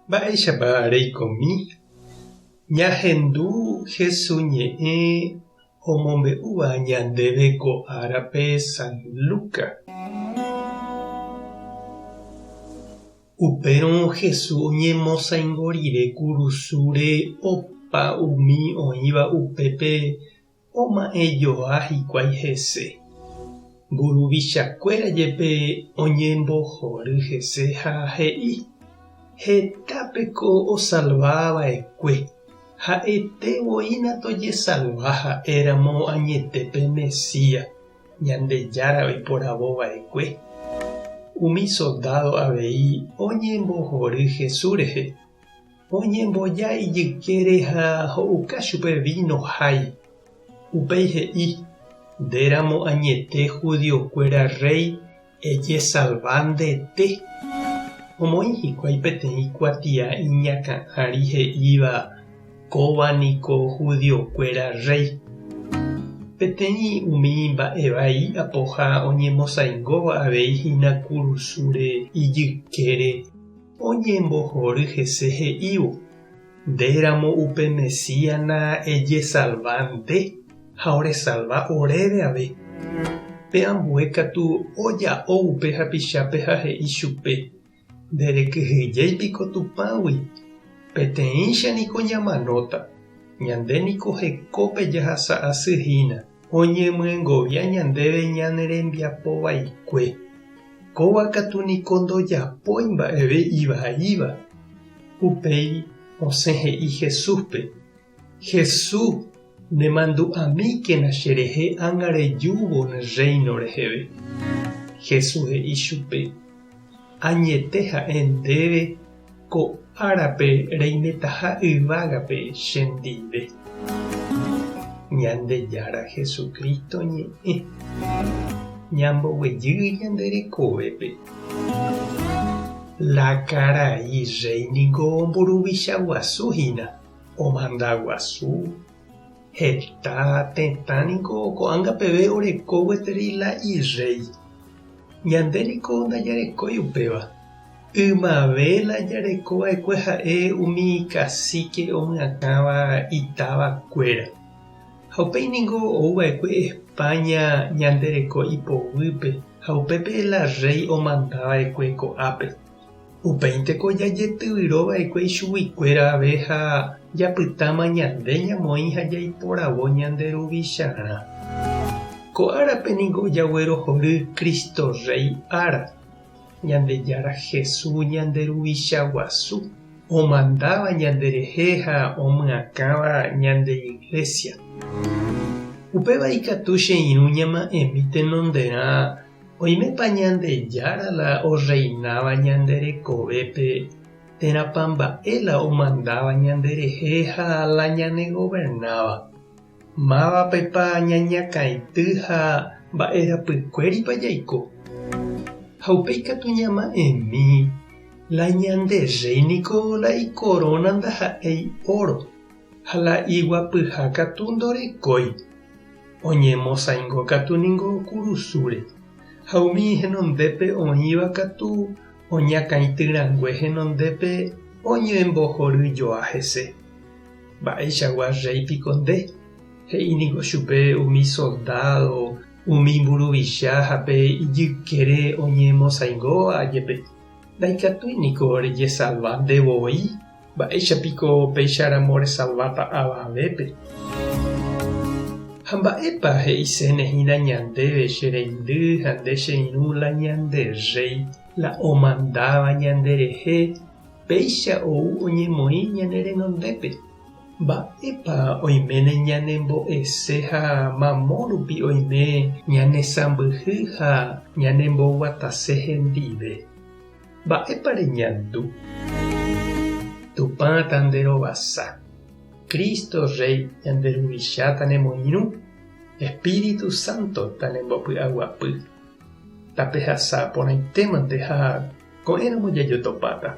Mba'éichapa reikomi? Ñahendu Jesús ñe'ẽ omombe'úva ñandéve ko árape San Lucas. Upérõ Jesús oñemosãingo rire kurusúre opa umi oĩva upépe Oma'ẽjoa hikuái hese. Mburuvichakuéra jepe oñembohory hese ha he'i, Hetápeko osalva va'ekue, ha'ete voína tojesalva ha'éramo añete pe Mesías, Ñandejára oiporavo va'ekue. Umi soldádo avei oñembohory Jesús rehe. Oñemboja ijykére ha ho'uka chupe víno hái. Upéi he'i, Ndéramo añete judiokuéra rréi, ejesalva ndete. Omoĩ hikuái peteĩ kuatia iñakã ári he'íva, Kóva niko judiokuéra rréi. Peteĩ umi mba'e vai apoha oñemosaingóva avei hína kurusúre ijykére. Oñembohory hese he'ívo, Ndéramo upe Mesíana ejesalva nde ha oresalva oréve ave. Pe ambue katu oja'o upe hapichápe ha he'i chupe, Nderekyhyjéi piko Tupãgui? Peteĩcha niko ñamanóta, ñande niko hekópe jahasa asy hína. Oñemyengovia ñandéve ñane rembiapo vaikue. Kóva katu niko ndojapói mba'eve ivaíva. Upéi osẽ he'i Jesúspe, Jesús, nemandu'amíkena cherehe ág̃a rejúvo ne rréino reheve. Jesús he'i chupe, Añete ha'e ndéve Ko árape reimetaha yvágape chendive. Ñandejára Jesucristo ñe'ẽ. Ñamboguejy ñande rekovépe. La karai rréi ningo mburuvicha guasu hína, omanda guasu. Heta tetã niko ko'ág̃a peve oreko gueteri la irréi. Ñande niko ndajarekói upéva. Ymave la jareko va'ekue ha'e umi kasíke omyakãva itáva kuéra. Ha upéi ningo ou va'ekue España ñande reko ipoguýpe ha upépe la rréi omanda va'ekue ko'ápe. Upéinteko jajetyvyro va'ekue ichuguikuéra ave ha japytáma ñande ñamoĩ ha jaiporavo ñande ruvicharã. Ko árape ningo jaguerohory Cristo Rey ára, Ñandejára Jesús ñande ruvicha guasu, omandáva ñanderehe ha omyakãva ñande Iglesia. Upéva ikatu che irũ ñama'ẽmi tenonderã Oimépa Ñandejára la orreináva ñande rekovépe térãpa mba'e la omandáva ñanderehe ha la ñanegovernáva? Mávapepa ñañakãity ha mba'e rapykuéripa jaiko? Ha upéi katu ñama'ẽmi, la ñande rréi niko la ikoróna ndaha'éi óro, ha la iguapyha katu ndorekói. Oñemosãingo katu ningo kurusúre, ha umi henondépe oĩva katu oñakãity rangue henondépe oñembohory joa hese. Mba'eichagua rréi piko nde? He'i ningo chupe umi soldádo, umi mburuvicha ha pe ijykére oñemosãingóva jepe. Ndaikatúi niko rejesalva nde voi. Mba'éicha piko péicharamo resalváta avavépe? Ha mba'épa he'iséne hína ñandéve che reindy ha nde che irũ la ñande Rréi, la omandáva ñanderehe, péicha ou oñemoĩ ñane renondépe? Mba'épa oiméne ñanembo'ese ha mamo rupi oime ñanesãmbyhy ha ñanemboguatase hendive? Mba'épa reñandu? Tupã tanderovasa. Cristo Rey ñande Ruvicha tanemoirũ, Espíritu Santo tanembopy'aguapy. Tapehasa porãitémante ha ko'ẽramo jajotopáta.